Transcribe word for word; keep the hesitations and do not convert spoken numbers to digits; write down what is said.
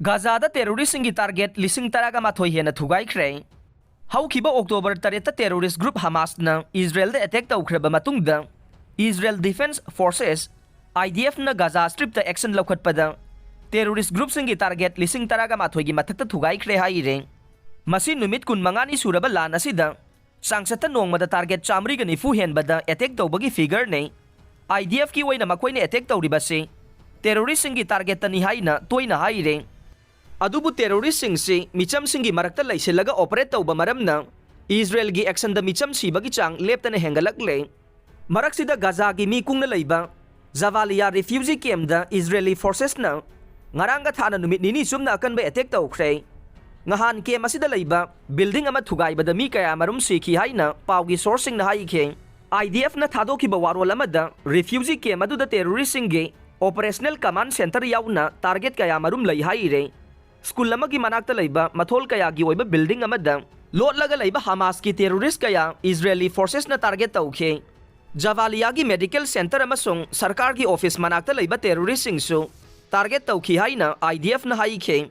ꯒꯥꯖꯥꯗ terroristꯁꯤꯡꯒꯤ target ꯂꯤꯁꯤꯡ ꯇꯔꯥꯒ ꯃꯥꯊꯣꯏ ꯍꯦꯟꯅ ꯊꯨꯒꯥꯏꯈ꯭ꯔꯦ꯫ ꯍꯧꯈꯤꯕ October ꯇꯔꯦꯠꯇ terrorist group Hamasꯅ Israelꯗ attack ꯇꯧꯈ꯭ꯔꯕ ꯃꯇꯨꯡꯗ, Israel Defense Forces, IDFꯅ Gaza Stripꯇ action ꯂꯧꯈꯠꯄꯗ terrorist groupꯁꯤꯡꯒꯤ target ꯂꯤꯁꯤꯡ ꯇꯔꯥꯒ ꯃꯥꯊꯣꯏꯒꯤ ꯃꯊꯛꯇ ꯊꯨꯒꯥꯏꯈ꯭ꯔꯦ ꯍꯥꯏꯔꯦ꯫ ꯃꯁꯤ ꯅꯨꯃꯤꯠ ꯀꯨꯟꯃꯉꯥꯅꯤ ꯁꯨꯔꯕ ꯂꯥꯟ ꯑꯁꯤꯗ ꯆꯥꯡꯆꯠꯇ ꯅꯣꯡꯃꯗ target ꯆꯥꯃꯔꯤꯒ ꯅꯤꯐꯨ ꯍꯦꯟꯕꯗ attack ꯇꯧꯕꯒꯤ figureꯅꯤ꯫ IDFꯀꯤ ꯑꯣꯏꯅ ꯃꯈꯣꯏꯅ attack ꯇꯧꯔꯤꯕꯁꯤ terroristꯁꯤꯡꯒꯤ targetꯇꯅꯤ ꯍꯥꯏꯅ ꯇꯣꯏꯅ ꯍꯥꯏꯔꯦ꯫ ꯑꯗꯨꯕꯨ terroristꯁꯤꯡꯁꯤ ꯃꯤꯆꯝꯁꯤꯡꯒꯤ ꯃꯔꯛꯇ ꯂꯩꯁꯤꯜꯂꯒ operate ꯇꯧꯕ ꯃꯔꯝꯅ Israelꯒꯤ actionꯗ ꯃꯤꯆꯝ ꯁꯤꯕꯒꯤ ꯆꯥꯡ ꯂꯦꯞꯇꯅ ꯍꯦꯟꯒꯠꯂꯛꯂꯦ꯫ ꯃꯔꯛꯁꯤꯗ ꯒꯥꯖꯥꯒꯤ ꯃꯤ ꯀꯨꯡꯅ ꯂꯩꯕ Jabalia refugee campꯗ Israeli forcesꯅ ꯉꯔꯥꯡꯒ ꯊꯥꯅ ꯅꯨꯃꯤꯠ ꯅꯤꯅꯤ ꯆꯨꯞꯅ ꯑꯀꯟꯕ attack ꯇꯧꯈ꯭ꯔꯦ꯫ ꯉꯍꯥꯟ camp ꯑꯁꯤꯗ ꯂꯩꯕ building ꯑꯃ ꯊꯨꯒꯥꯏꯕꯗ ꯃꯤ ꯀꯌꯥꯃꯔꯨꯝ ꯁꯤꯈꯤ ꯍꯥꯏꯅ ꯄꯥꯎꯒꯤ sourceꯁꯤꯡꯅ ꯍꯥꯏꯈꯤ꯫ IDFꯅ ꯊꯥꯗꯣꯛꯈꯤꯕ ꯋꯥꯔꯣꯜ ꯑꯃꯗ refugee camp ꯑꯗꯨꯗ terroristꯁꯤꯡꯒꯤ operational command centre ꯌꯥꯎꯅ target ꯀꯌꯥꯃꯔꯨꯝ ꯂꯩ ꯍꯥꯏꯔꯦ꯫ School ꯑꯃꯒꯤ ꯃꯅꯥꯛꯇ ꯂꯩꯕ ꯃꯊꯣꯜ ꯀꯌꯥꯒꯤ ꯑꯣꯏꯕ building ꯑꯃꯗ ꯂꯣꯠꯂꯒ ꯂꯩꯕ Hamasꯀꯤ terrorist ꯀꯌꯥ Israeli forcesꯅ target ꯇꯧꯈꯤ꯫ Jabaliaꯒꯤ medical centre ꯑꯃꯁꯨꯡ ꯁꯔꯀꯥꯔꯒꯤ office ꯃꯅꯥꯛꯇ ꯂꯩꯕ terroristꯁꯤꯡꯁꯨ target ꯇꯧꯈꯤ ꯍꯥꯏꯅ IDFꯅ ꯍꯥꯏꯈꯤ꯫